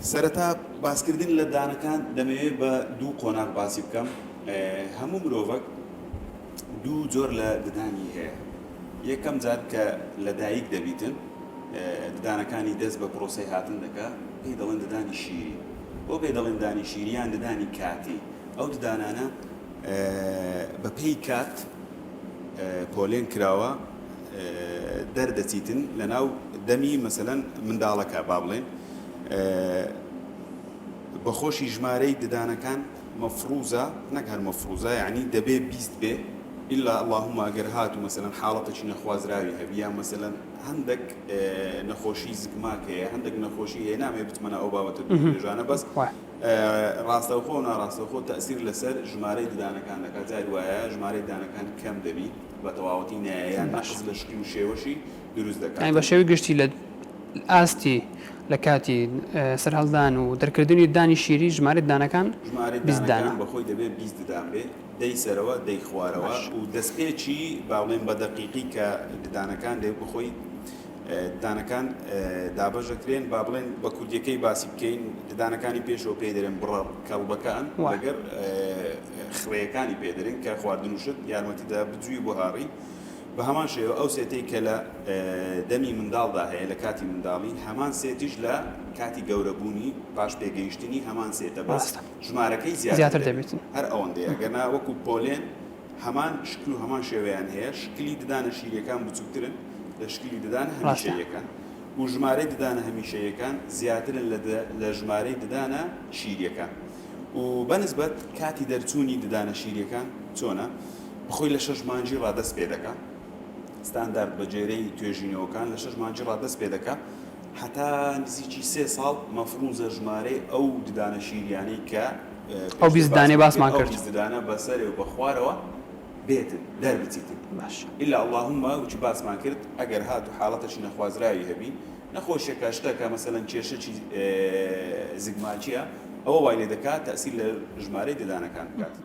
سەرەتا باسکردن لە دانەکان دەمەوێت بە دوو قۆناغ باسی بکەم. هەموو مرۆڤەک دوو جۆر لە ددانی هەیە. یەکەم جار کە لە دایک دەبیتن ددانەکانی دەست بە پرۆسەی هاتن دەکا پێی دەڵێن ددانی شیری. بۆ پێی دەڵێن دانی شیری یان ددانی کاتی؟ ئەو ددانانە بە پێی کات پۆلێن کراوە دەردەچیتن لە ناو دەمی مەسەلەن منداڵەکە با بڵێن بەخۆشی ژمارەی ددانەکان مەفروزە نەک هەر مەفروزە یعنی دەبێ 20 بێ ئیلا اللهم ئەگەر هاتوو مەسەلەن حاڵەتێکی نەخوازراوی هەبی یان مەسەلەن هەندێک نەخۆشی زگماک هەیە هەندێک نەخۆشی هەیە نامەوێ بچمە ناو ئەو بابەتە درێژانە بەس ڕاستەوخۆ و ناڕاستەوخۆ تەئسیر لەسەر ژمارەی ددانەکان دەکات جاری وایە ژمارەی ددانەکان کەم دەبی بە تەواوەتی نایە یان نەقس لە شکل و شێوەشی دروست دەکات. یانی بە شێوەی گشتی لە ئاستی لە کاتی سەرهەڵدان و دەرکردنی ددانی شیری ژمارەی ددانەکان ژمارەی 20 دانە. ددانەکان بەخۆی دەبێ 20 ددان بێ دەی سەرەوە دەی خوارەوە باش. و دەستپێکی با بڵێین بە دەقیقی کە ددانەکان دێ بەخۆی ددانەکان دابەش دەکرێن با بڵێن بە کوردیەکەی باسی بکەین ددانەکانی پێشەوە پێی دەرێن بڕەڕ کەڵبەکان لەگەر خڕەکانی پێ دەرێن کە خواردن و شت یارمەتیدا بجووی بۆ هاڕی بە هەمان شێوە ئەو سێتەی کە لە دەمی منداڵدا هەیە لە کاتی منداڵی هەمان سێتیش لە کاتی گەورەبوونی پاش پێگەیشتنی هەمان سێتە بەس ژمارەکەی زیاتر دەبێت هەر ئەوەندەیە گەنا وەکو پۆلێن هەمان شکل و هەمان شێوەیان هەیە، شکلی ددانە شیرییەکان بچووکترن لە شکلی ددانە ڕاستە. هەمیشەییەکان و ژمارەی ددانە هەمیشەییەکان زیاترن لە لە ژمارەی ددانە شیرییەکان و بەنسبەت کاتی دەرچوونی ددانە شیرییەکان چۆنە بەخۆی لە شەش مانگی ڕا دەست پێ دەکا ستاندارد بە گوێرەی توێژینەوەکان لە شەش مانگی ڕا دەست پێ دەکا هەتا نزیکی سێ ساڵ مەفروزە ژمارەی ئەو ددانە شیریانەی کە ئەو 20 دانەی باسمان کرد ئەو 20 دانە بەسەرێ و بەخوارەوە بێتن دەربچیتن باش ئیلا اللهم وچی باسمان کرد ئەگەر هاتوو حاڵەتەکی نەخوازراوی هەبی نەخۆشیەکە شتەکە مەسەلەن کێشەکی زگماکیە ئەوە وای لێ دەکات تەئسیر لە ژمارەی ددانەکان بکات.